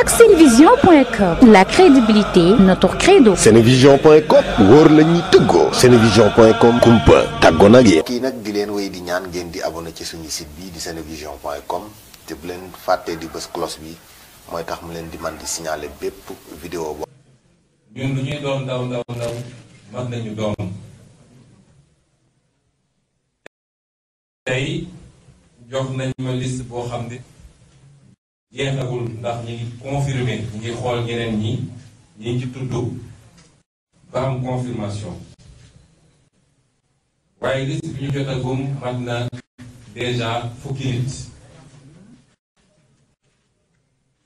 ak senevision.com, la crédibilité notre credo. senevision.com wóor la ñuy tëggoo. senevision.com kumpa tàggoon ak yéen. kii nag di leen wéy di ñaan ngeen di abonné ci suñu site bi di senevision.com te bu leen fàttee di bës cloche bi mooy tax mu leen di man di signaler bépp vidéo bo ñun lu ñuy doon ndaw mag nañu doom. tey jox nañ ma liste boo xam ne jeexagul ndax ñi ngi confirmé ñi ngi xool ñeneen ñi ngi ci tudd ba am confirmation waaye liste bi ñu jotagum mat na déjà fukki nit.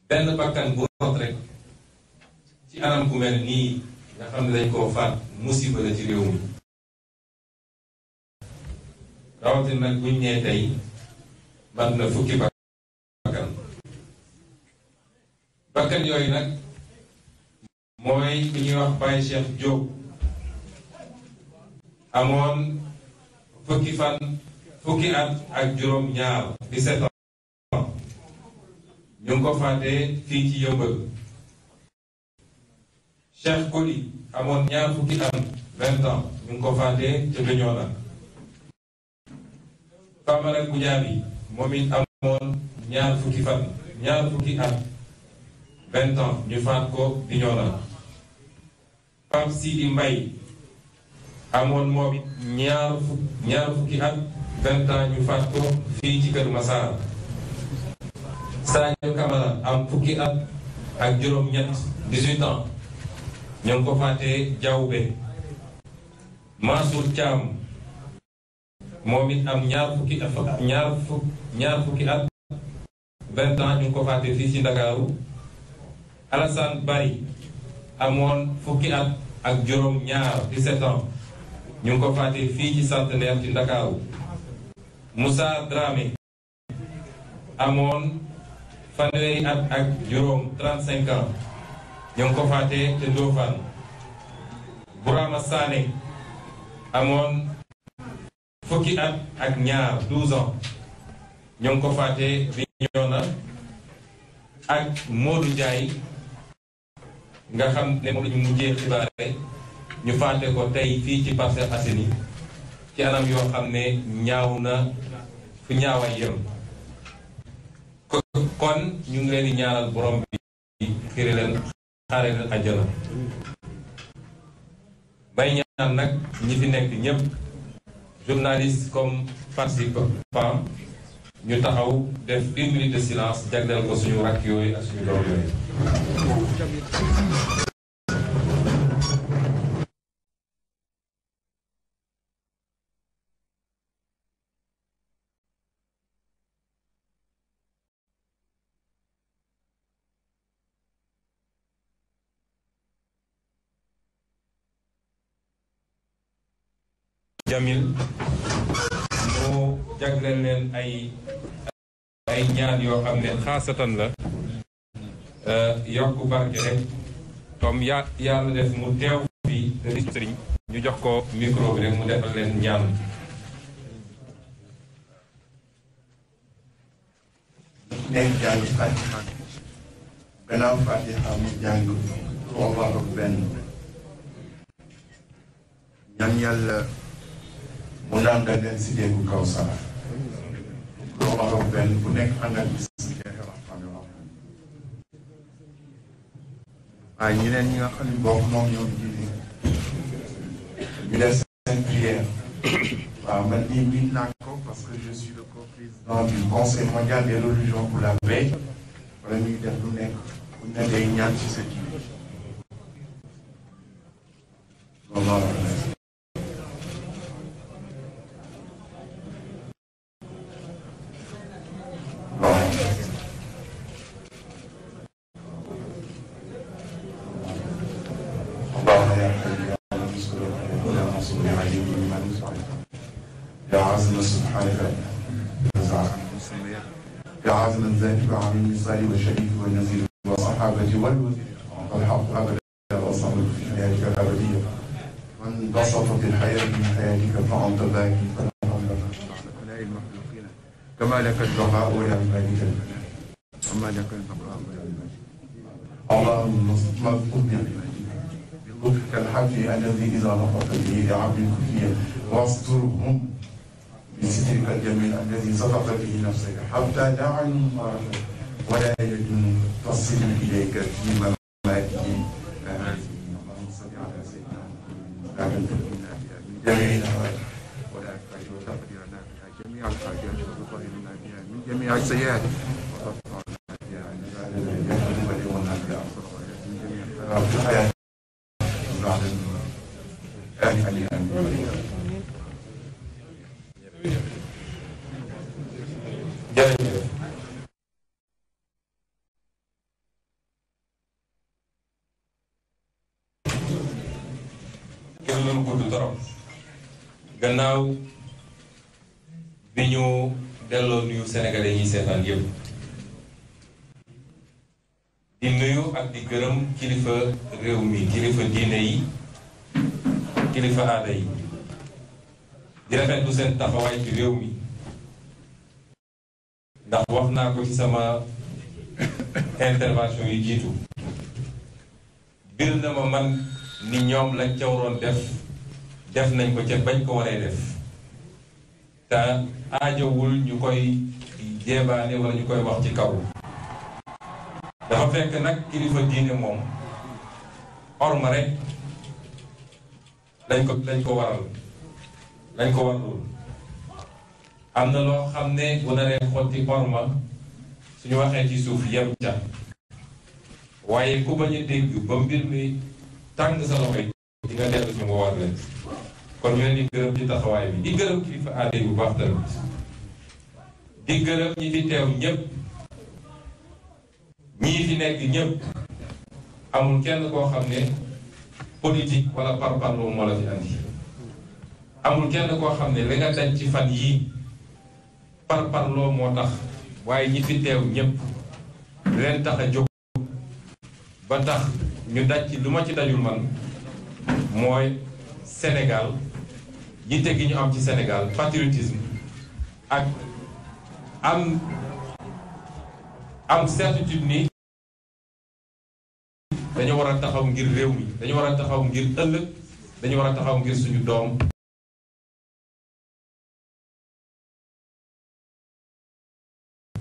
benn bakkan bu rot rek ci anam ku mel nii nga xam ne dañ koo faat musiba la ci réew mi rawatina nag buñ nee tey mat na fukki bakkan yooyu nag mooy ku ñuy wax Baye Cheikh Diop amoon fukki at ak juróom ñaar 17 ans ñu ngi ko faatee fii ci Yëmbal. Cheikh Koli amoon ñaar fukki at 20 ans ñu ngi ko faatee ca Bignona. Famara Goudiaby moom it amoon ñaar fukki at 20 ans ñu faat ko Bignona. Pape Sidi Mbaye amoon moom it ñaar fukki at 20 ans ñu faat ko fii ci Kër Massar. Sadio Camara am fukki at ak juróom-ñett 18 ans ñoo ngi ko faatee Diaoubé. Mansour Thiam moom it am ñaar fukki at 20 ans ñu ngi ko faatee fii ci Ndakaaru. Alassane Bari amoon fukki at ak juróom-ñaar 17 ans ñu ngi ko faatee fii ci Centenaire ci Ndakaaru. Moussa Dramé amoon fanweeri at ak juróom 35 ans ñu ngi ko faatee te Ndofane. Bourama Sané amoon fukki at ak ñaar 12 ans ñu ngi ko faatee Bignona. ak Modou Ndiaye nga xam ne moom la ñu mujjee xibaare ñu faate ko tey fii ci Parcelles Assainies ci anam yoo xam ne ñaaw na fu ñaaway yem. kon ñu ngi leen di ñaanal borom bi xire leen xaare leen àjjana. may ñaan nag ñi fi nekk ñëpp journaliste comme participant ñu taxaw def 1 minute de silence jagleel ko suñu rakk yooyu ak suñu doom yooyu. Jamil moo jagleel leen ay ñaan yoo xam ne xaasatan la yokk barke rek comme yàlla def mu teew fii te di sëriñ ñu jox ko micro bi rek mu defal leen ñaan. nekk jàng Fatiha gannaaw Fatiha mu jàng Allahu benn ñaan yàlla mu naan nga leen si déggu Kawsara Allahu benn bu nekk ànd ak bismillahi rahmaani rahim. waaye ñeneen ñi nga xam ne bokk moom ñoom jiite ñu def seen prière. waaw man nii miin naa ko parce que je suis le co-président du conseil mondial des religions pour la paix. wala ñuy def lu nekk bu ne day ñaan ci sa ji. يا عازم الذات وعامل النصار والشريف والنزيل والصحابة والوزير والحق أبدا وصبر في حياتك الأبدية من بسطت الحياة من حياتك فأنت باقي فلا هؤلاء المخلوقين كما لك الدعاء ولعبادك الفناء وما لك البقاء ولعبادك اللهم اذكر بلطفك الحفي الذي إذا لطفت به لعبد خفي واسترهم بسترك الجميل الذي سترت به نفسك حتى لا عين مرت ولا يد تصل إليك في مماته. اللهم صل على سيدنا محمد لا تنفعنا بها من جميع الأهوال ولا تقدرنا بها جميع الحاجات وتطهرنا بها من جميع السيئات وترفعنا بها عن الذنوب وتولنا بها من جميع الحياة بعد آمين. jërëjëf ngir loolu gudd torop gannaaw bi ñu delloo nuyu sénégalais yi seetaan yëpp di nuyu ak di gërëm kilifa réew mi kilifa diine yi kilifa aada yi di rafetlu seen taxawaay ci réew mi ndax wax naa ko ci sama intervention yi jiitu bir na ma man ni ñoom lañ ca waroon def nañ ko ca bañ ko waree def te aajowul ñu koy jéebaane wala ñu koy wax ci kaw dafa fekk nag kilifa diine moom orma rek lañ ko waralul am na loo xam ne bu naree xotti orma suñu waxee ci suuf yem ca waaye ku bañ a dégg ba mbir mi tàng sa loxo yi di nga dellu ci nga war leen kon ñu leen di gërëm ci taxawaay bi di gërëm kilifa aada bu baax tamit di gërëm ñi fi teew ñëpp ñii fi nekk ñëpp amul kenn koo xam ne politique wala parparloo moo la fi andi amul kenn koo xam ne li nga daj ci fan yii parparloo moo tax waaye ñi fi teew ñëpp leen tax a jóg ba tax ñu daj ci lu ma ci dajul man mooy Sénégal yitte gi ñu am ci Sénégal patriotisme ak am certitude ni dañu war a taxaw ngir réew mi dañu war a taxaw ngir ëllëg dañu war a taxaw ngir suñu doom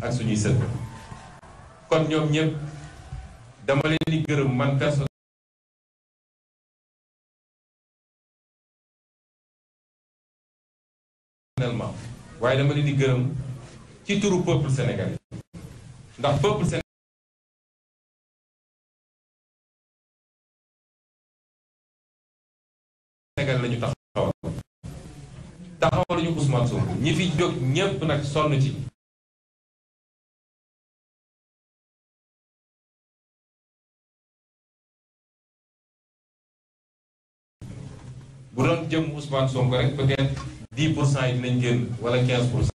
ak suñuy sët kon ñoom ñëpp dama leen di gërëm man personnellement waaye dama leen di gërëm ci turu peuple sénégalais ndax peuple sénégalais lañu taxawal ñu Ousmane Sonko ñi fi jóg ñëpp nag sonn ci bu doon jëm Ousmane Sonko rek peut-être 10% yi dinañ génn wala 15%.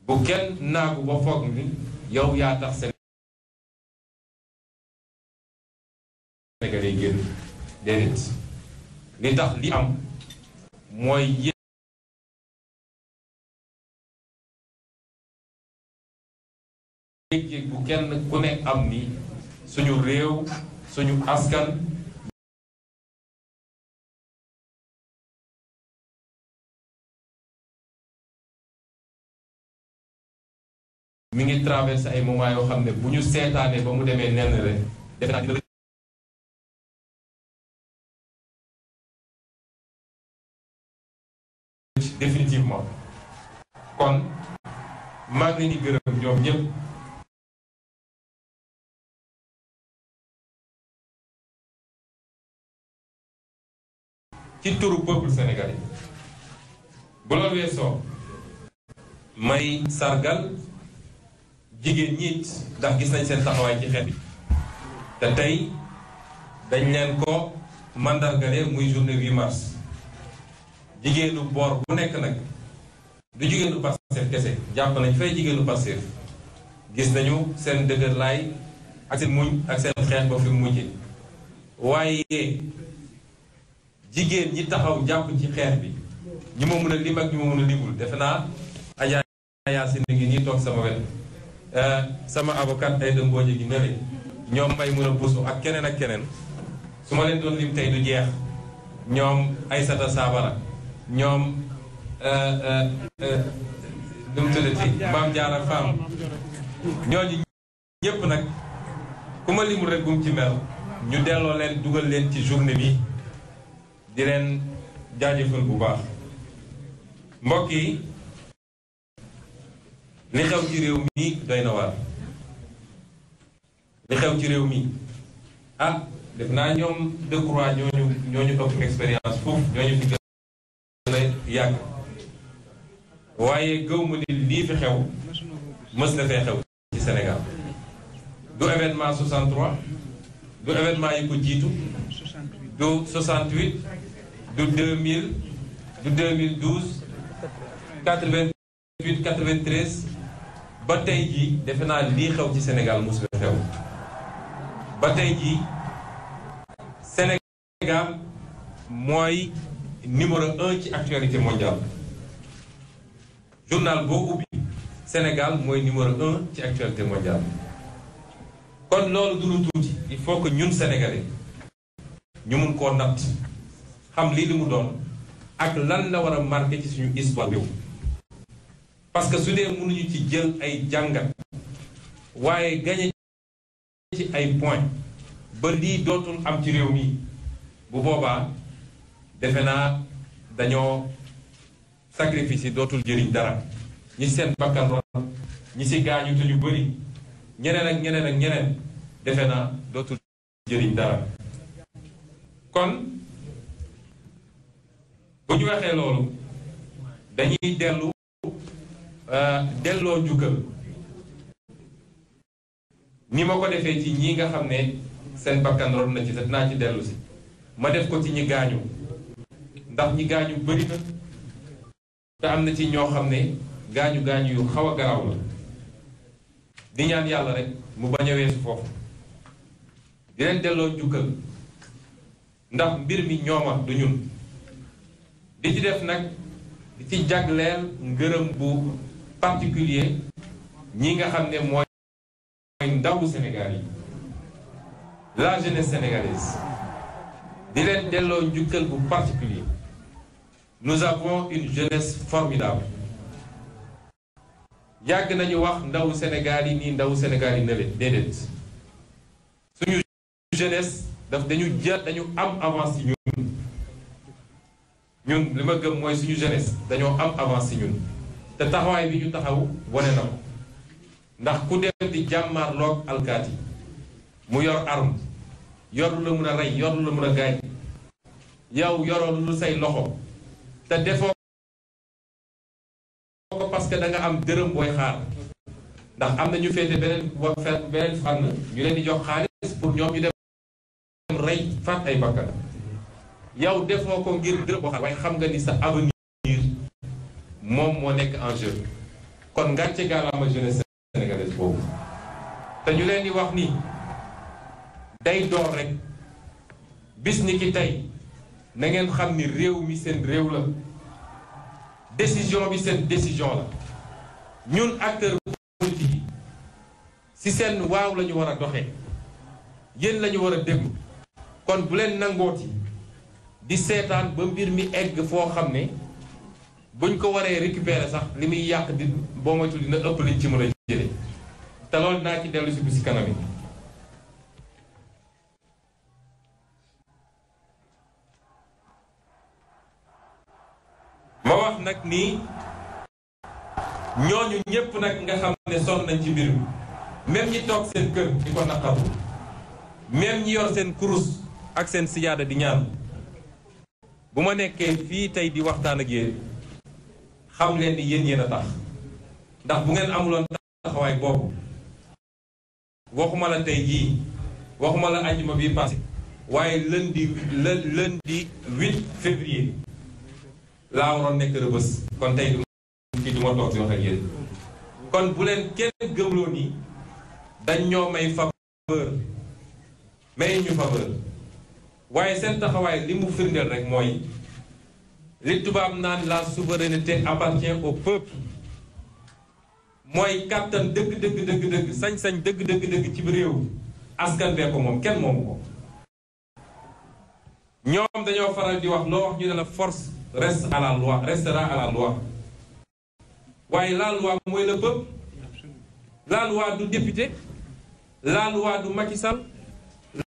bu kenn naagu ba foog ni yow yaa tax Sénégalais génn déedéet li tax li am mooy yéeg bu kenn ku ne am ni suñu réew suñu askan mi ngi traversé ay moments yoo xam ne bu ñu seetaanee ba mu demee nenn rek defe naa dina définitivement kon maa ngi leen di gërëm ñoom ñëpp ci turu peuple sénégalais bu loolu weesoo may sargal jigéen ñiit ndax gis nañ seen taxawaay ci xeet bi te tey dañ leen ko mandargale muy journée 8 mars jigéenu boor bu nekk nag du jigéenu Pastef kese jàpp nañ fay jigéenu Pastef gis nañu seen dëgër laay ak seen muñ ak seen xeex ba fi mu mujjee waaye jigéen ñi taxaw jàpp ci xeex bi ñi ma mën a lim ak ñi ma mën a limul defe naa Adja Yacine ngi nii toog sama wet sama avocat ay dëmbooji gi nële ñoom may mën a busu ak keneen su ma leen doon lim tey du jeex ñoom Aïssata Sabara ñoom nu mu tuddati Mame Diarra Fam ñooñu ñëpp nag ku ma limul rek gum ci mel ñu delloo leen dugal leen ci journée bi di leen jaajëfal bu baax mbokk yi li xew ci réew mi doy na waar li xew ci réew mi def naa ñoom Decroix ñooñu ëpp expérience foofu ñooñu fi gën a yàgg waaye gëw ma ni lii fi xew mës na fee xew ci Sénégal du événement 63 du événement yi ko jiitu du 68 du 2000 du 2012 88 93 ba tey jii defe naa lii xew ci Sénégal mosu la xew ba tey jii Sénégal mooy numéro 1 ci actualité mondiale journal boo ubbi Sénégal mooy numéro 1 ci actualité mondiale kon loolu du lu tuuti il faut que ñun Sénégalais ñu mun koo natt xam lii li mu doon ak lan la war a marqué ci suñu histoire réew parce que su dee mënuñu ci jël ay jàngat waaye gañe ci ay point ba lii dootul am ci réew mi bu boobaa defe naa dañoo sacrifice yi dootul jëriñ dara ñi seen bakkan ron ñi si gaañu te ñu bëri ñeneen ak ñeneen defe naa dootul jëriñ dara kon bu ñu waxee loolu dañuy delloo njukkal ni ma ko defee ci ñi nga xam ne seen bakkan ron na ci te dinaa ci dellu si ma def ko ci ñi gaañu ndax ñi gaañu bëri na te am na ci ñoo xam ne gaañu yu xaw a garaaw la di ñaan yàlla rek mu bañ a weesu foofu di leen delloo njukkal ndax mbir mi ñooma du ñun di ci def nag di ci jagleel ngërëm bu particulier ñi nga xam ne mooy ndawu Sénégal yi la jeunesse sénégalaise di leen delloo njukkal bu particulier nous avons une jeunesse formidable yàgg nañu wax ndawu Sénégal yi nii ndawu Sénégal yi nële déedéet suñu jeunesse dañu am avance ci ñun li ma gëm mooy suñu jeunesse dañoo am avance ci ñun te taxawaay bi ñu taxaw wane na ko ndax ku dem di jàmmaarloog alkaati mu yor arme yor lu la mun a rey yor lu la mun a gaañ yow yoroo lu say loxo te defoo ko parce que da nga am dërëm booy xaar ndax am na ñu féete beneen fànn ñu leen di jox xaalis pour ñoom ñu dem rey faat ay bakkan yow defoo ko ngir dërëm boo xaar waaye xam nga ni sa avenir moom moo nekk en jeu kon ngàcce gaalaama jeunesse sénégalaise boobu te ñu leen di wax ni day door rek bis ni ki tey na ngeen xam ni réew mi seen réew la décision bi seen décision la ñun acteurs politiques yi ci seen waaw la ñu war a doxee yéen la ñu war a déglu kon bu leen nangooti di seetaan ba mbir mi egg foo xam ne buñ ko waree récupérer sax li muy yàq di boo moytu dina ëpp liñ ci mën a jëlee te loolu naa ci dellu si bu si kanam yi ma wax nag nii ñooñu ñépp nag nga xam ne sonn nañ ci mbir mi même ñi toog seen kër di ko naqaru même ñi yor seen kurus ak seen sijaada di ñaan bu ma nekkee fii tey di waxtaan ak yéen xam leen ni yéen a tax ndax bu ngeen amuloon taxawaay boobu waxuma la tey jii waxuma la àjjuma bii passé waaye lundi 8 février laa waroon nekk Rebeuss kon tey du ma toog di wax ak yéen kon bu leen kenn gëmloo ni dañ ñoo may faveur may ñu faveur waaye seen taxawaay li mu firndeel rek mooy li tubaab naan la souveraineté appartient au peuple mooy kàttan dëgg sañ-sañ dëgg ci réew askan bee ko moom kenn moomu ko. ñoom dañoo faral di wax loo wax ñu ne la force reste à la loi, restera à la loi. waaye la loi mooy le peuple. La loi du député. La loi du Macky Sall.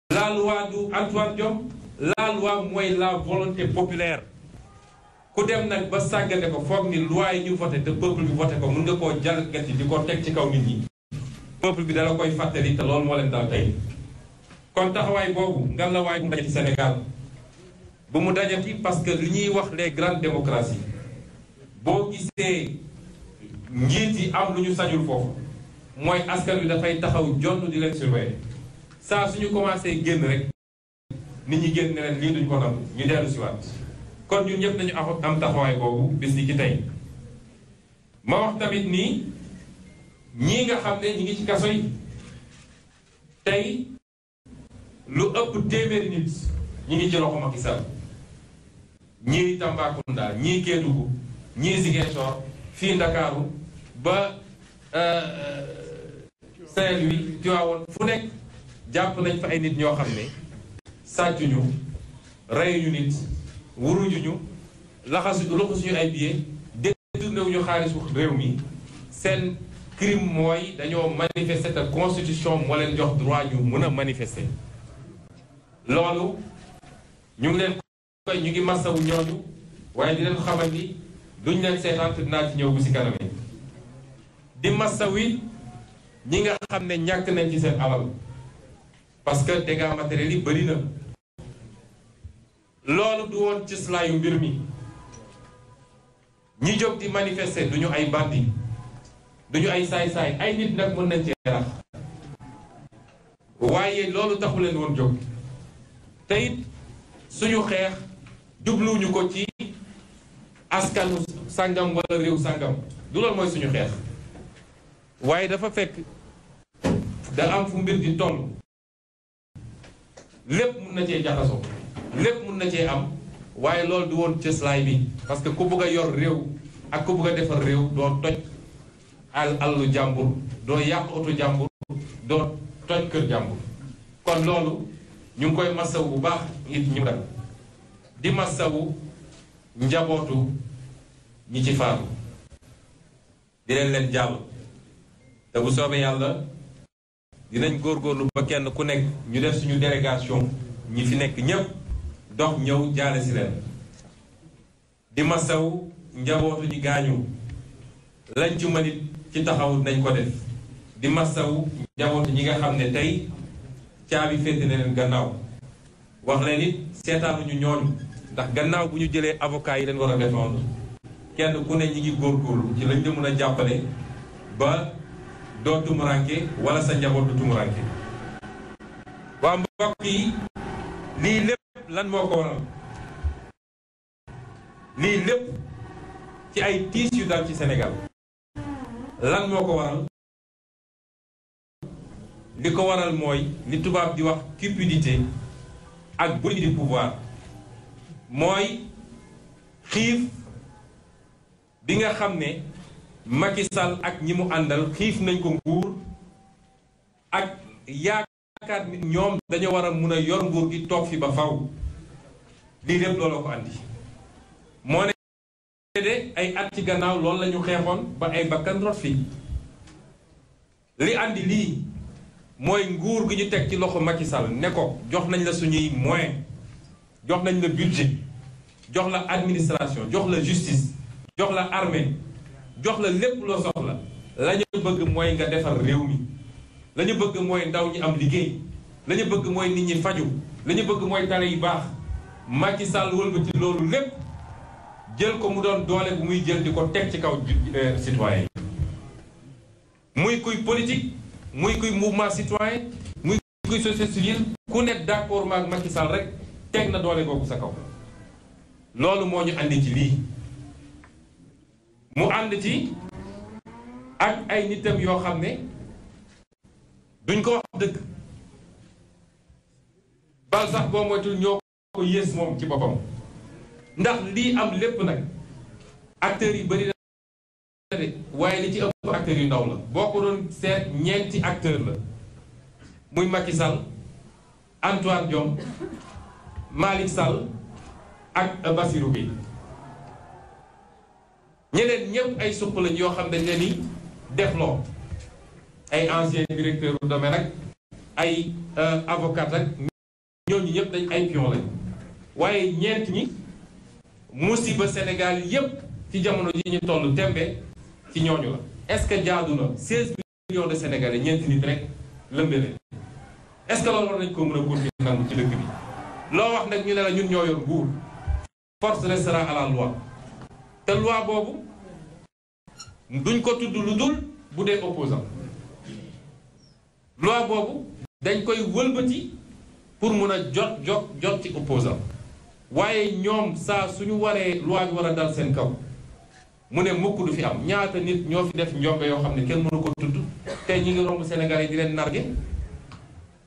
La loi du Antoine Diome. La loi mooy la volonté populaire. ku dem nag ba sàggane ko foog ni loi yi ñu voté te peuple bi voté ko mun nga koo jalgati di ko teg ci kaw nit ñi. peuple bi dala koy fàttali te loolu moo leen dal tey. kon taxawaay boobu ngan la waay bu mu dajati Sénégal bu mu dajati parce que li ñuy wax les grandes démocraties boo gisee njiit yi am lu ñu sañul foofu mooy askan wi dafay taxaw jonn di leen surveiller saa suñu commencé génn rek nit ñi génn ne leen lii duñ ko nam ñu dellu si waat kon ñun ñëpp nañu am taxawaay boobu bis ni ki tey. ma wax tamit nii ñii nga xam ne ñi ngi ci kaso yi tey lu ëpp téeméeri nit ñi ngi ci loxo Macky Sall ñii Tambacounda ñii Kédougou ñii Ziguinchor fii Ndakaaru ba Saint-Louis Tivaouane fu nekk jàpp nañ fa ay nit ñoo xam ne sàccuñu reyuñu nit wuruñu laxasuñu ay billets détourné wuñu xaalisu réew mi seen crime mooy dañoo manifester te constitution moo leen jox droit ñu mën a manifester. loolu ñu ngi leen koy ñu ngi masawu ñooñu waaye di leen xamal ni duñ leen seetaan te dinaa ci ñëw bu si kanam di masawi ñi nga xam ne ñàkk nañ ci seen alal parce que dégâts matériels yi bëri na. loolu du woon ci slaayu mbir mi ñi jóg di manifester duñu ay bandi duñu ay saay-saay ay nit nag mën nañ cee rax waaye loolu taxu leen woon jóg te it suñu xeex jubluwuñu ko ci askanu sàngam wala réew sàngam du loolu mooy suñu xeex waaye dafa fekk da am fu mbir di toll lépp mun na cee jaxasoo lépp mun na cee am waaye loolu du woon cëslaay bi parce que ku bëgg a yor réew ak ku bëgg a defar réew doo toj alalu jàmbur doo yàq oto jàmbur doo toj kër jàmbur kon loolu ñu ngi koy masawu bu baax it ñu dal di masawu njabootu ñi ci faatu di leen jàll te bu soobee yàlla dinañ góorgóorlu ba kenn ku nekk ñu def suñu délégation ñi fi nekk ñépp dox ñëw jaale si leen di masawu njabootu ñi gaañu lañ ci mënit ci taxaw nañ ko def di masawu njabootu ñi nga xam ne tey caabi féete na leen gannaaw wax leen it seetaanuñu ñooñu ndax gannaaw bu ñu jëlee avocat yi leen war a défendre kenn ku ne ñi ngi góorgóorlu ci lañ la mën a jàppale ba doo tumuranke wala sa njaboot du tumuranke waa mbokk yi lii lépp lan moo ko waral lii lépp ci ay tiis yu dal ci Sénégal lan moo ko waral li ko waral mooy li tubaab di wax cupidité ak boulimie du pouvoir mooy xiif bi nga xam ne Macky Sall ak ñi mu àndal xiif nañ ko nguur ak yaakaar nit ñoom dañoo war a mun a yor nguur gi toog fi ba faw lii lépp looloo ko andi moo ne de ay at ci gannaaw loolu la ñu xeexoon ba ay bakkan rot fi li andi lii mooy nguur gi ñu teg ci loxo Macky Sall ne ko jox nañ la suñuy moyen jox nañ la budget jox la administration jox la justice jox la armée jox la lépp loo soxla la ñu bëgg mooy nga defar réew mi la ñu bëgg mooy ndaw ñi am liggéey la ñu bëgg mooy nit ñi faju la ñu bëgg mooy tale yu baax Macky Sall wëlbati loolu lépp jël ko mu doon doole bu muy jël di ko teg ci kaw citoyen yi muy kuy politique muy kuy mouvement citoyen muy kuy société civile ku nekk d'accord maak Macky Sall rek teg na doole googu sa kaw loolu moo ñu andi ci lii mu ànd ci ak ay nitam yoo xam ne duñ ko wax dëgg bal sax boo moytul ñoo ko yées moom ci boppam ndax lii am lépp nag acteurs yi bari na de waaye li ci ëpp acteurs yu ndaw la boo ko doon seet ñeenti acteur la muy Macky Sall Antoine Diome Malick Sall ak Bassirou Gueye ñeneen ñëpp ay suq lañ yoo xam dañ leen ni defloo ay ancien directeur du domaine ak ay avocat ak ñooñu ñëpp dañ ay pion lañ waaye ñeent ñi musiba Sénégal yëpp ci jamono ji ñu toll tembe ci ñooñu la. est-ce que jaadu na 16 millions de Sénégalais ñeenti nit rek lëmbe leen est-ce que loolu war nañ ko mën a continuer nangu ci dëkk bi loo wax nag ñu ne la ñun ñoo yor nguur force restera à la loi te loi boobu duñ ko tudd lu dul bu dee opposant loi boobu dañ koy wëlbati pour mun a jot ci opposant waaye ñoom saa suñu waree loi bi war a dal seen kaw mu ne mukk du fi am ñaata nit ñoo fi def njombe yoo xam ne kenn mënu ko tudd te ñi ngi romb Sénégal yi di leen narge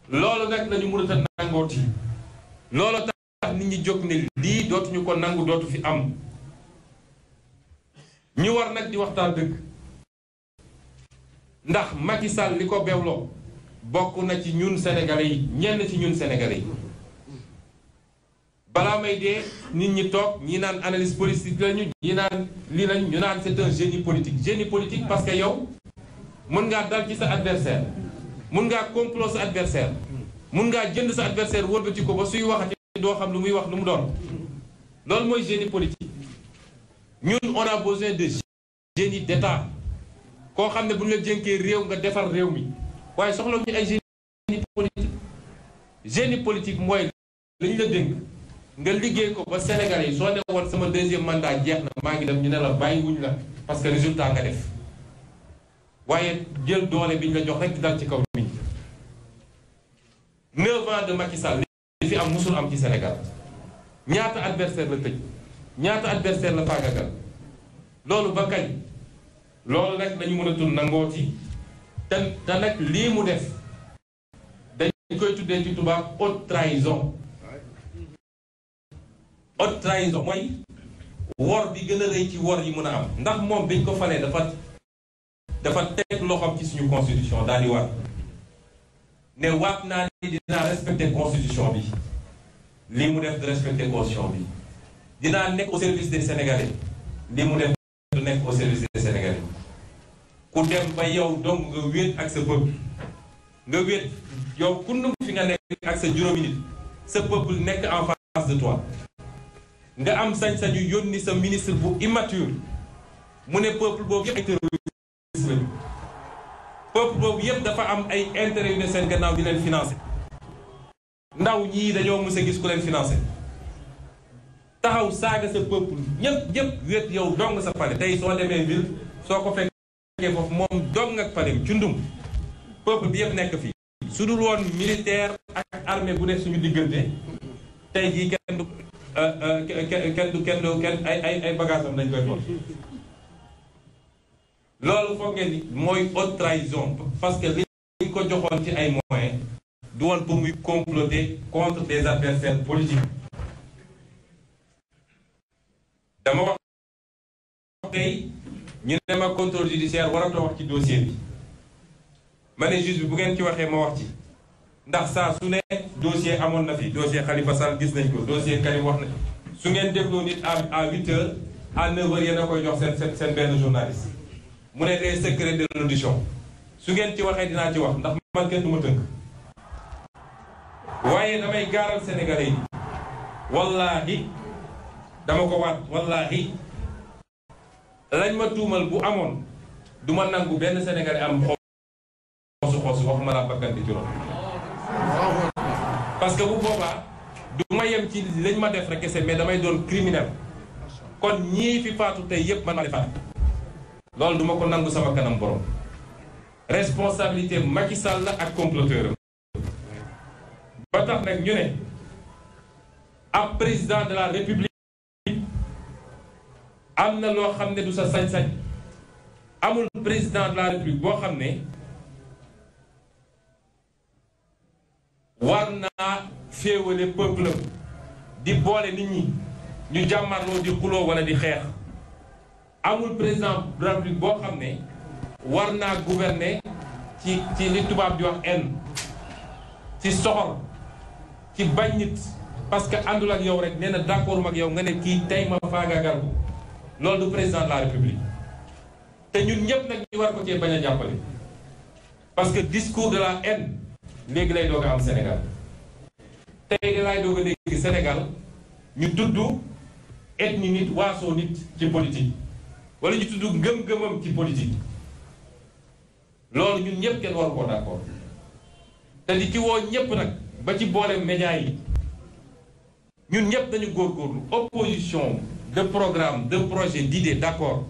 loolu nag lañu mënut a nangooti loolu tax nit ñi jóg ne lii dootuñu ko nangu dootu fi am ñu war nag di waxtaan dëgg ndax Macky Sall li ko bewloo bokk na ci ñun Sénégalais yi ñenn ci ñun Sénégalais yi balaa may dee nit ñi toog ñi naan analyse politique lañu ñi naan lii lañu ñu naan c'est un génie politique parce que yow mën ngaa dal ci sa adversaire mën ngaa complot sa adversaire mën ngaa jënd sa adversaire wëlbati ko ba suy waxati doo xam lu muy wax lu mu doon loolu mooy génie politique ñun on a besoin de génie d'État koo xam ne bu ñu la jënkee réew nga defar réew mi waaye soxla ñu ay génie politique mooy lañu la dénk nga liggéey ko ba Sénégalais yi soo ne woon sama deuxième mandat jeex na maa ngi dem ñu ne la bàyyi wuñ la parce que résultat nga def waaye jël doole bi ñu la jox rek di dal ci kaw nit ñi 9 ans de Macky Sall li fi am musul am ci Sénégal ñaata adversaire la tëj ñaata adversaire la faagagal loolu ba kañ loolu nag dañu mën a tudd nangooti te nag lii mu def dañ koy tuddee ci tubaab haute trahison haute trahison mooy wor bi gën a rëy ci wor yi mën a am ndax moom biñ ko falee dafa teg loxoom ci suñu constitution daal di waat ne waat naa ni dinaa respecter constitution bi lii mu def de respecter constitution bi dinaa nekk au service des Sénégalais lii mu def du nekk au service des Sénégalais ku dem ba yow donc nga wéet ak sa peuple nga wéet yow ku nu fi nga nekk ak sa juróomi nit sa peuple nekk en face de toi nga am sañ-sañu yónni sa ministre bu immature mu ne peuple boobu yëpp ay terroriste lañu peuple boobu yëpp dafa am ay intérêt yu ne seen gannaaw di leen financer ndaw ñii dañoo mës a gis ku leen financer taxaw saaga sa peuple ñëpp wéet yow dong sa pale tey soo demee ville soo ko fekkee foofu moom dong ak palem cundum peuple bi yëpp nekk fii su dul woon militaire ak armée bu ne suñu diggante tey jii kenn ay bagage am dañ koy toll loolu foog ngeen ni mooy haute trahison parce que liñ ko joxoon ci ay moyens du woon pour muy comploter contre des adversaires politiques dama wax tey ñu ne ma contrôle judiciaire waratoo wax ci dossier bi ma ne juge bi bu ngeen ci waxee ma wax ci ndax saa su ne dossier amoon na fi dossier Khalifa Sall gis nañ ko dossier Karim wax na su ngeen dégloo nit à 8 heures à 9 heures yéen a koy jox seen benn journaliste mu ne des secrets de l'audition su ngeen ci waxee dinaa ci wax ndax man kenn du ma tënk waaye damay gaaral Sénégalais yi wallaahi dama ko waat wallaahi lañ ma tuumal bu amoon du ma nangu benn Sénégalais am xoosu waxuma laa bakkan di juróom parce que bu boobaa du ma yem ci lañ ma def rek kese mais damay doon criminel kon ñii fi faatu tey yépp man maa defaat loolu duma ko nangu sama kanam borom responsabilité Macky Sall la ak comploteur ba tax nag ñu ne ab président de la République am na loo xam ne du sa sañ-sañ amul président de la République boo xam ne war naa féewale peuple di boole nit ñi ñu jàmmarloo di xuloo wala di xeex amul président de la République boo xam ne war naa gouverner ci li tubaab di wax haine, ci soxor, ci bañ nit parce que àndul ak yow rek nee na d'accord ak yow nga ne kii tey ma faagaagal ko loolu du président de la République te ñun ñëpp nag ñu war ko cee bañ a jàppale parce que discours de la haine léegi lay doog a am Sénégal tey lay doog a dégg Sénégal ñu tudd ethnie nit waasoo nit ci politique wala ñu tudd ngëm-ngëmam ci politique loolu ñun ñëpp kenn waru ko d'accord te di ci woo ñëpp nag ba ci boole média yi ñun ñëpp dañu góorgóorlu opposition de programme de projet d'idée d'accord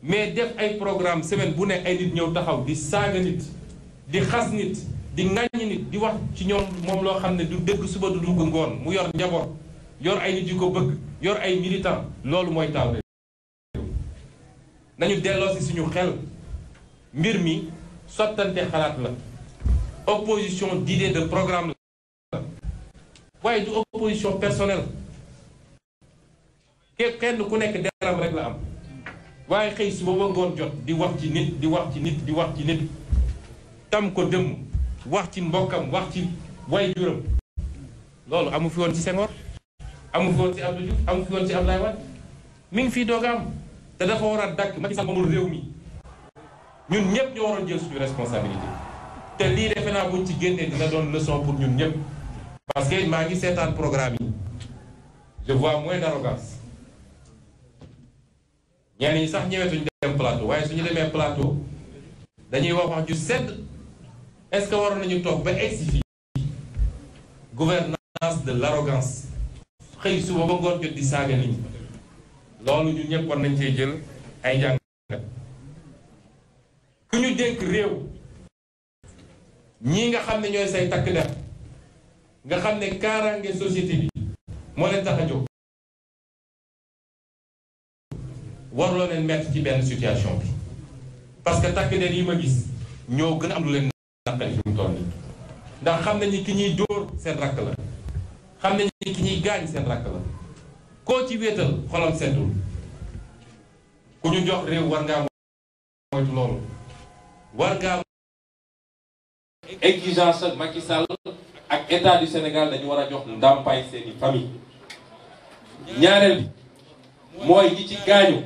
mais def ay programme semaine bu ne ay nit ñëw taxaw di saaga nit di xas nit di ŋàññi nit di wax ci ñoom moom loo xam ne du dëgg suba du dugg ngoon mu yor njaboot yor ay nit yu ko bëgg yor ay militant loolu mooy taal réew nañu delloo si suñu xel mbir mi sottante xalaat la opposition d'idée de programme la waaye du opposition personnelle kenn ku nekk deram rek la am waaye xëy suba ba ngoon jot di wax ci nit di wax ci nit di wax ci nit tam ko dëmm wax ci mbokkam wax ci waajuram loolu amu fi woon ci Senghor amu fi woon ci Abdou Diouf amu fi woon ci Abdoulaye Wade mi ngi fii doog a am te dafa war a dakk Macky Sall moomul réew mi ñun ñëpp ñoo waroon jël suñu responsabilité te lii defe naa buñ ci génnee dina doon leçon pour ñun ñëpp parce que maa ngi seetaan programme yi je vois moins d'arrogance ñenn ñi sax ñëwetuñu dem plateau waaye suñu demee plateau dañuy wax ju sedd est-ce que waroon nañu toog ba egsi fii gouvernance de l'arrogance xëy suba ba ngoon jot di saaga nit ñi loolu ñun ñëpp war nañ cee jël ay jàngat ku ñu dénk réew ñii nga xam ne ñooy say takk der nga xam ne kaaraange société bi moo leen tax a jóg warloo leen mettre ci benn situation bi parce que takk der yi ma gis ñoo gën a am lu leen naqari fi mu toll nii ndax xam nañu ki ñuy dóor seen rakk la xam nañu ki ñuy gaañ seen rakk la koo ci wéetal xolam seddul ku ñu jox réew war ngaa moytu loolu war ngaa exigence ak Macky Sall ak état du Sénégal dañu war a jox ndàmpaay seeni famille ñaareel bi mooy ñi ci gaañu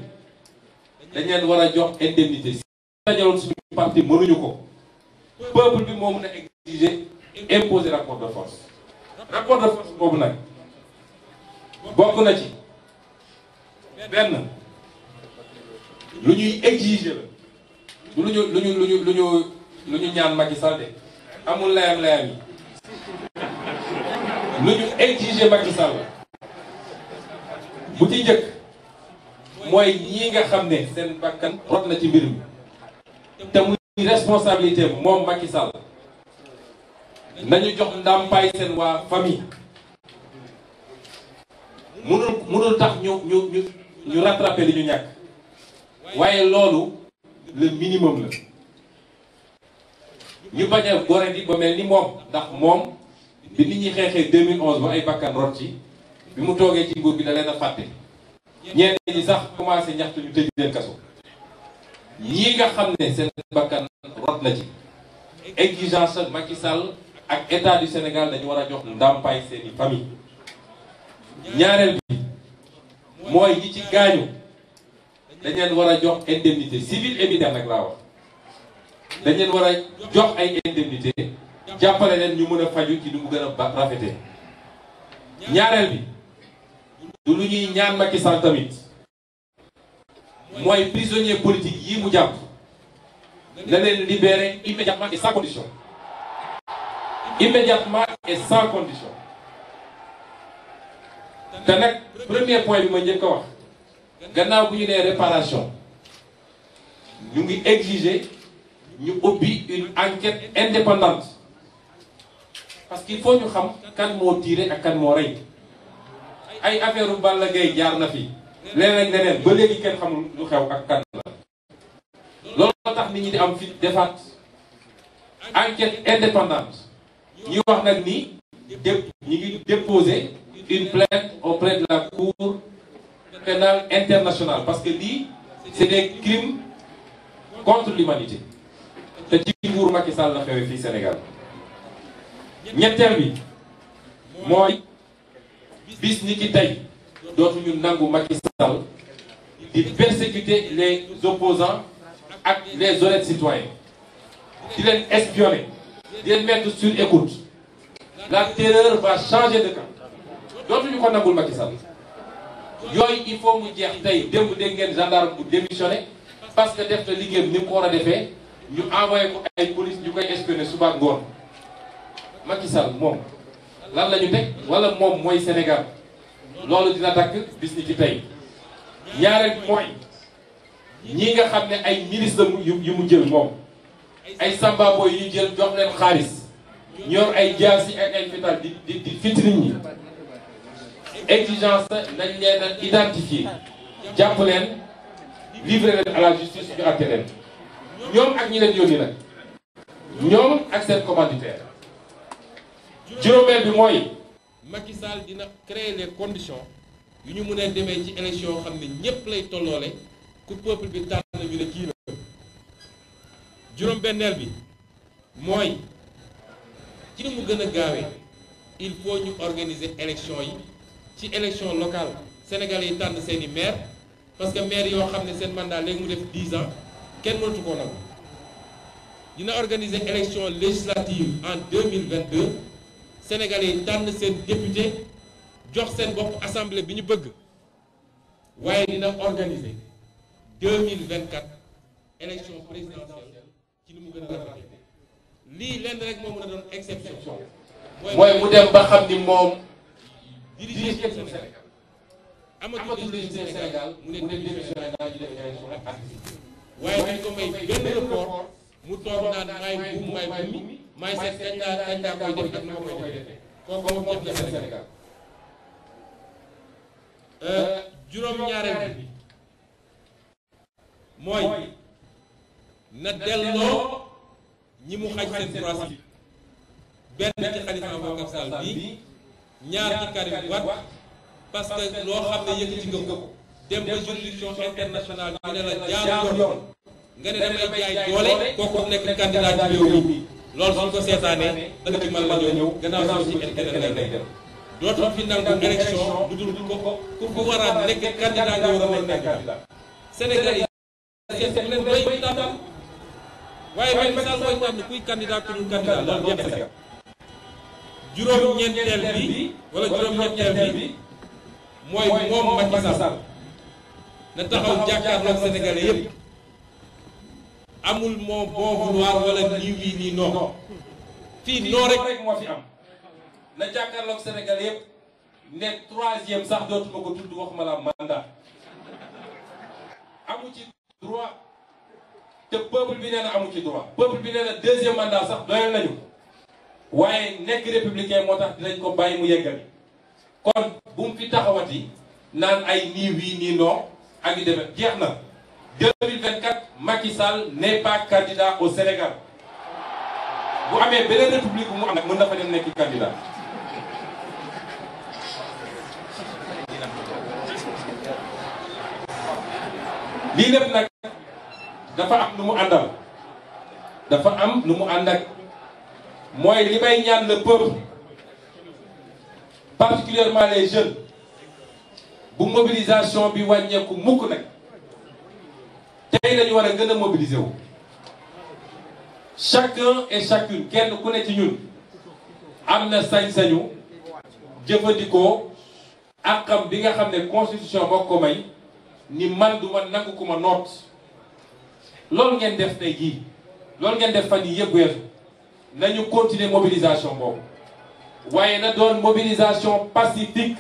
dañ leen war a jox indemnité si dajaloon suñu parti mënuñu ko peuple bi moo mën a exiger imposer rapport de force boobu nag bokk na ci benn lu ñuy exiger la lu ñu ñaan Macky Sall de amul layam yi lu ñu exiger Macky Sall bu ci njëkk mooy ñii nga xam ne seen bakkan rot na ci mbir mi te muy responsabilité moom Macky Sall nañu jox ndàmpaay seen waa famille mënul tax ñu rattraper li ñu ñàkk waaye loolu le minimum la ñu bañ a gore di ba mel ni moom ndax moom bi nit ñi xeexee 2011 ba ay bakkan rot ci bi mu toogee ci nguur bi da leen a fàtte ñenn ñi sax commencé ñaxtu ñu tëj leen kaso ñii nga xam ne seen bakkan rot na ci exigence ak Macky Sall ak état du Sénégal dañu war a jox ndàmpaay seeni famille ñaareel bi mooy ñi ci gaañu dañ leen war a jox indemnité civile et militaire nag laa wax dañ leen war a jox ay indemnité jàppale leen ñu mën a faju ci lu mu gën a rafetee ñaareel bi du lu ñuy ñaan Macky Sall tamit mooy prisonnier politique yi mu jàpp na leen libérer immédiatement et sans condition te nag premier point bi ma njëkk a wax gannaaw bu ñu nee réparation ñu ngi exiger ñu ubbi une enquête indépendante parce qu'il faut ñu xam kan moo tiré ak kan moo rey ay affaire u Balla Gaye jaar na fi leneen ak leneen ba léegi kenn xamul lu xew ak kan la loolu tax nit ñi di am fi defaat enquête indépendante ñi wax nag ni ñi ngi déposer une plainte auprès de la cour pénal international parce que lii c'est des crimes contre l'humanité te ci nguuru Macky Sall la xewee fii Sénégal. ñetteel bi mooy bis ni ki tey dootuñu nangu Macky Sall di persécuter les opposants ak les honnêtes citoyens di leen espionner di leen mettre sur écoute. La terreur va changer de camp dootuñu ko nangul Macky Sall yooyu il faut mu jeex tey démb dégg ngeen gendarme bu démissionné parce que def na liggéeyam ni mu ko war a defee ñu envoyé ko ay police ñu koy espionné suba ngoon Macky Sall moom lan la ñu teg wala moom mooy Sénégal loolu dina dakk bis ni ci tey. ñaareel bi mooy ñi nga xam ne ay ministre yu mu jël moom ay samba boy yu jël jox leen xaalis ñor ay jaasi ak ay fital di fit nit ñi exigence nañ leen a identifier jàpp leen livrer leen à la justice ñu àtte leen ñoom ak ñi leen yónni nag ñoom ak seen commanditaire. juróomeel bi mooy Macky Sall dina créer les conditions yu ñu mën a demee ci élection xam ne ñépp lay tolloole ku peuple bi tànn ñu ne kii la. juróom-benneel bi mooy ci ni mu gën a gaawee il faut ñu organiser élection yi ci élection locale sénégalais yi tànn seeni maire parce que maire yoo xam ne seen mandat léegi mu def 10 ans kenn mënatu koo nangu. dina organiser élection législative en 2022 sénégalais yi tànn seen député jox seen bopp assemblée bi ñu bëgg waaye dina organiser 2024 élection présidentielle ci ni mu gën a rafetee. lii lenn rek moo mën a doon exception mooy mu dem ba xam ni moom dirige Sénégal amatul dirige Sénégal mu ne démissionné naa ñu def élection ak waaye dañ ko may benn report mu toog naan maay buum maay bumi maay seet kañ laa koy def ak na ma koy defee kooku moom ñëpp la Sénégal. juróom-ñaareel bi mooy na delloo ñi mu xaj seen droit benn ci Khalifa Ababacar Sall bi ñaar ci Karim Wade parce que loo xam ne yëkkati nga ko dem ba juridiction internationale ñu ne la jaar yoon nga ne damay jaay doole kooku nekk candidat ci réew mi loolu suñ ko seetaanee dëgg bi man la ñëw gannaaw si keneen lay dem dootul fi nangu élection lu dul ku war a nekk candidat nga war a nekk candidat Sénégal yi seet leen doy tànn waaye Macky Sall mooy tànn kuy candidat ku dul candidat loolu jeex na. juróom-ñeenteel bi wala juróom-ñeenteel bi mooy moom Macky Sall na taxaw jàkkaarloog Sénégalais yépp amul moo bon vouloir wala nii wii nii non fii non rek moo fi am na jàkkaarloog Sénégalais yépp ne troisième sax dootuma ko tudd waxuma la mandat amu ci droit te peuple bi nee na amu ci droit peuple bi nee na deuxième mandat sax doyal nañu waaye nekk républicain moo tax dinañ ko bàyyi mu yeggali kon bu mu fi taxawati naan ay nii wii nii non ak yu demee jeex na 2024 Macky Sall n'est pas candidat au Sénégal bu amee beneen république bu mu am nag mën na fa dem nekk candidat. lii lépp nag dafa am lu mu àndal dafa am lu mu ànd ak mooy li may ñaan le peuple particulièrement les jeunes bu mobilisation bi wàññeeku mukk nag tey lañu war a gën a mobiliser wu chacun et chacune kenn ku ne ci ñun am na sañ-sañu jëfandikoo àqam bi nga xam ne constitution moo ko may ni man du ma nangu ku ma noot loolu ngeen def tey jii loolu ngeen def fan yi yëpp weesu nañu continuer mobilisation boobu waaye na doon mobilisation pacifique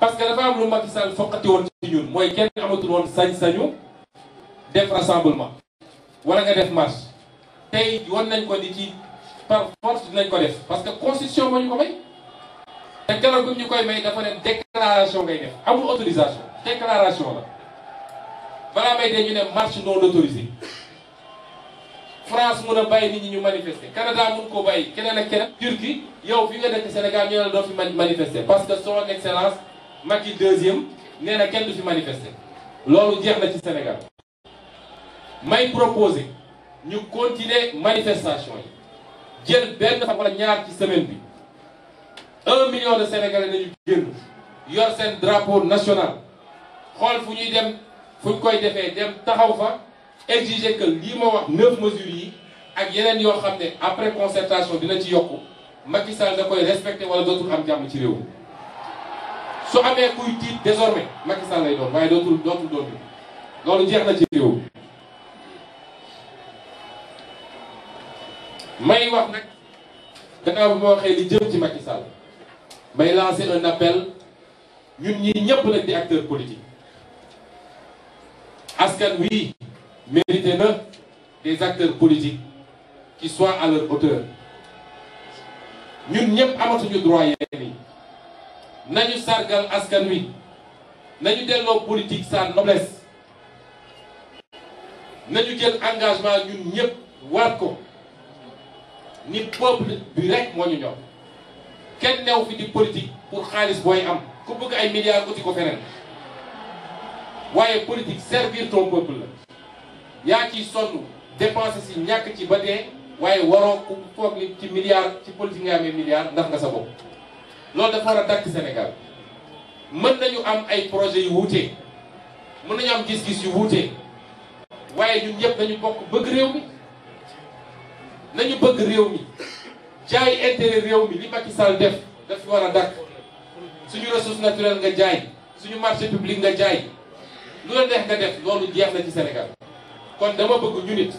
parce que dafa am lu Macky Sall foqati woon ci ñun mooy kenn amatul woon sañ-sañu def rassemblement wala nga def marche tey won nañ ko ni ci par force dinañ ko def parce que constitution moo ñu ko may te keroog bi ñu koy may dafa ne déclaration ngay def amul autorisation déclaration la balaa may dee ñu ne marche non autorisée France mun a bàyyi nit ñi ñu manifester Canada mun koo bàyyi keneen ak keneen Turquie yow fi nga dëkk Sénégal ñu ne la doo fi manifester parce que son excellence Macky deuxième nee na kenn du fi manifester loolu jeex na ci Sénégal may proposer ñu continuer manifestation yi jël benn fan wala ñaar ci semaine bi 1 million de Sénégalais nañu génn yor seen drapeau national xool fu ñuy dem fu ñu koy defee dem taxaw fa exiger que lii ma wax 9 mesures yi ak yeneen yoo xam ne après concertation dina ci yokku Macky Sall da koy respecté wala dootul am jàmm ci réew mi su amee kuy tiit désormais Macky Sall lay doon waaye dootul doon loolu jeex na ci réew may wax nag gannaaw bi ma waxee li jëm ci Macky Sall may lancer un appel ñun ñi ñëpp nag di acteurs politiques askan wi mérité na des acteurs politiques qui soient à leur hauteur ñun ñëpp amatuñu droit yenn yi nañu sargal askan wi nañu delloo politique sa noblesse nañu jël engagement ñun ñëpp waat ko ni peuple bi rek moo ñu ñor kenn new fi di politique pour xaalis booy am ku bëgg ay milliards uti ko feneen waaye politique servir ton peuple la yaa ciy sonn dépenser si ñàkk ci ba dee waaye waroo ku foog ni ci milliards ci politique nga amee milliards ndax nga sa bopp loolu dafa war a dakk Sénégal mën nañu am ay projets yu wuute mën nañu am gis-gis yu wuute waaye ñun ñëpp nañu bokk bëgg réew mi nañu bëgg réew mi jaay intérêt réew mi li Macky Sall def daf fi war a dakk suñu ressource naturelle nga jaay suñu marché public nga jaay lu la neex nga def loolu jeex na ci Sénégal kon dama bëgg ñu nit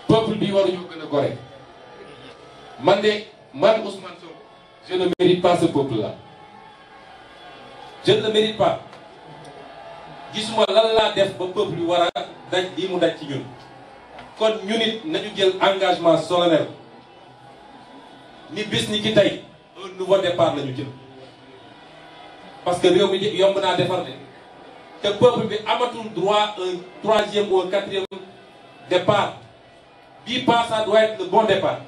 peuple bi waruñu gën a gore man Ousmane Sonko je ne mérite pas ce peuple là je ne le mérite pas gisuma lan laa def ba peuple bi war a daj lii mu daj ci ñun kon ñu nit nañu jël engagement solennel ni bis ni ki tey un nouveau départ la ñu jël parce que réew mi yomb naa defar de te peuple bi amatul droit un troisième ou un quatrième départ bii pas ça doit être le bon départ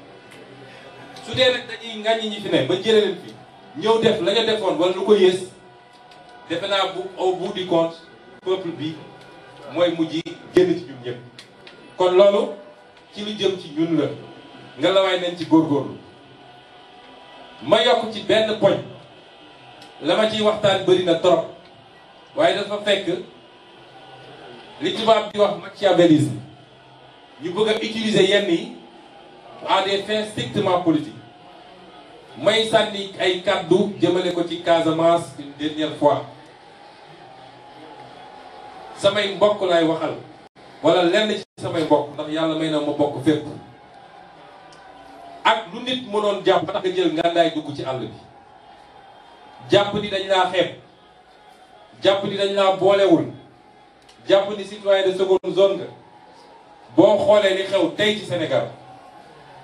su dee rek dañuy ŋàññi ñi fi ne ba jëlee leen fi ñëw def la ñu defoon wala lu ko yées defe naa bu au bout du compte peuple bi mooy mujj génn ci ñun ñëpp kon loolu ci lu jëm ci ñun la nga la waay nañ ci góorgóorlu ma yokk ci benn poñ la ma ciy waxtaan bëri na trop waaye dafa fekk li tubaab di wax machiavélisme ñu bëgg a utiliser yenn yi à des fins strictement politiques may sànni ay kàddu jëmale ko ci Casamance une dernière fois samay mbokk laay waxal wala lenn ci samay mbokk ndax yàlla may na ma bokk fépp ak lu nit mënoon jàpp ba tax nga jël ngàndaay dugg ci àll bi jàpp ni dañ laa xeeb jàpp ni dañ laa boolewul jàpp ni citoyen de seconde zone nga boo xoolee li xew tey ci Sénégal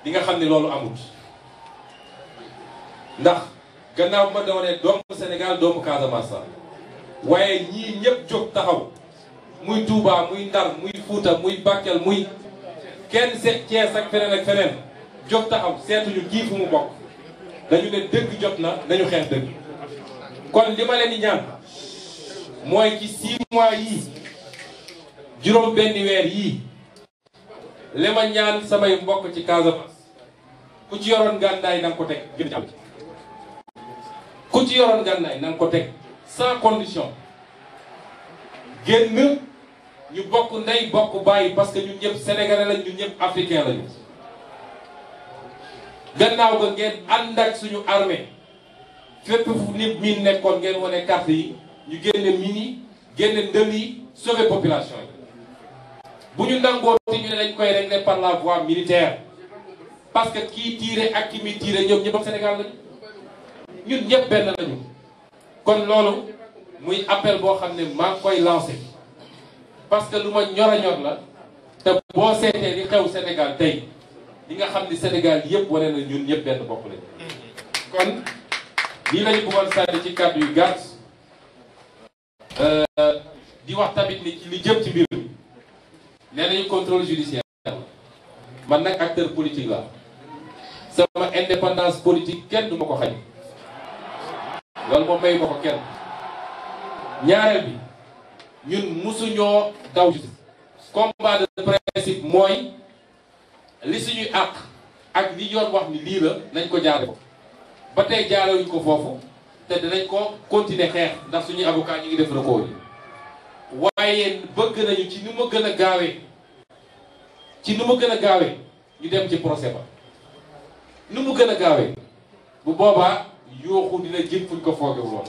di nga xam ne loolu amut ndax gannaaw ma doonee doomu Sénégal doomu Casamance sax waaye ñii ñëpp jóg taxaw muy Touba muy Ndar muy Fuuta muy Bakel muy kenn seet Thiès ak feneen jóg taxaw seetuñu kii fu mu bokk dañu ne dëgg jot na nañu xeex dëgg kon li ma leen di ñaan mooy ci 6 mois yii juróom benn weer yii li ma ñaan samay mbokk ci Casamance ku ci yoroon gànnaay na nga ko teg gën ci am ku ci yoroon gànnaay na nga ko teg sans condition génn ñu bokk ndey bokk bàyyi parce que ñun ñëpp sénégalais lañ ñun ñëpp africain lañu gannaaw ga ngeen ànd ak suñu armée fépp fu nit miin nekkoon ngeen wane carte yi ñu génne mine yi génne ndël yi sauver population yi bu ñu nangoo te ñu ne dañ koy régler par la voie militaire parce que kii tiire ak ki muy tiire ñoom ñëpp Sénégal lañu ñun ñëpp benn lañu kon loolu muy appel boo xam ne maa ngi koy lancé parce que lu ma ñor a ñor la te boo seetee li xew Sénégal tey li nga xam ni Sénégal yëpp wane na ñun ñëpp benn bopp lañu kon lii lañu bëggoon sànni ci kàddu yu gàtt di wax tamit ni ci li jëm ci mbir mi nee nañu contrôle judiciaire man nag acteur politique la sama indépendance politique kenn du ma ko xañ loolu moom may ma ko kenn ñaareel bi ñun musuñoo daw combat de principe mooy li suñuy àq ak li yoon wax ni lii la nañ ko jaare ko ba tey jaarewuñ ko foofu te dinañ ko continuer xeex ndax suñuy avocat ñu ngi def recours yi waaye bëgg nañu ci nu ma gën a gaawee ñu dem ci procès ba nu mu gën a gaawee bu boobaa yooxu dina jëm fuñ ko foogewul woon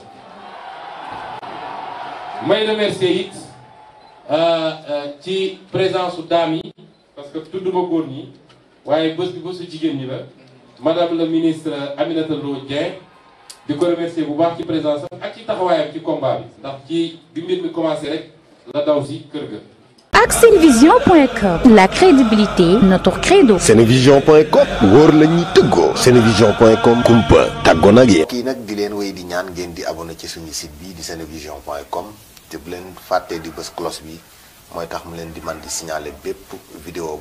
may remercier it ci présence su dames yi parce que tudd ma góor ñi waaye bés bi bésu jigéen ñi la madame le ministre Aminata Lo Dieng di ko remercier bu baax ci présence ak ci taxawaayam ci combat bi ndax ci bi mbir mi commencé rek la daw si kër ga. ak Senevision.com la crédibilité notre credo. Senevision.com wóor la ñuy tëggoo. Senevision.com kumpa tàggoo nag yéen. kii nag di leen wéy di ñaan ngeen di abonné ci suñu site bi di Senevision.com te bu leen fàttee di bës cloche bi mooy tax mu leen di man di signaler bépp vidéo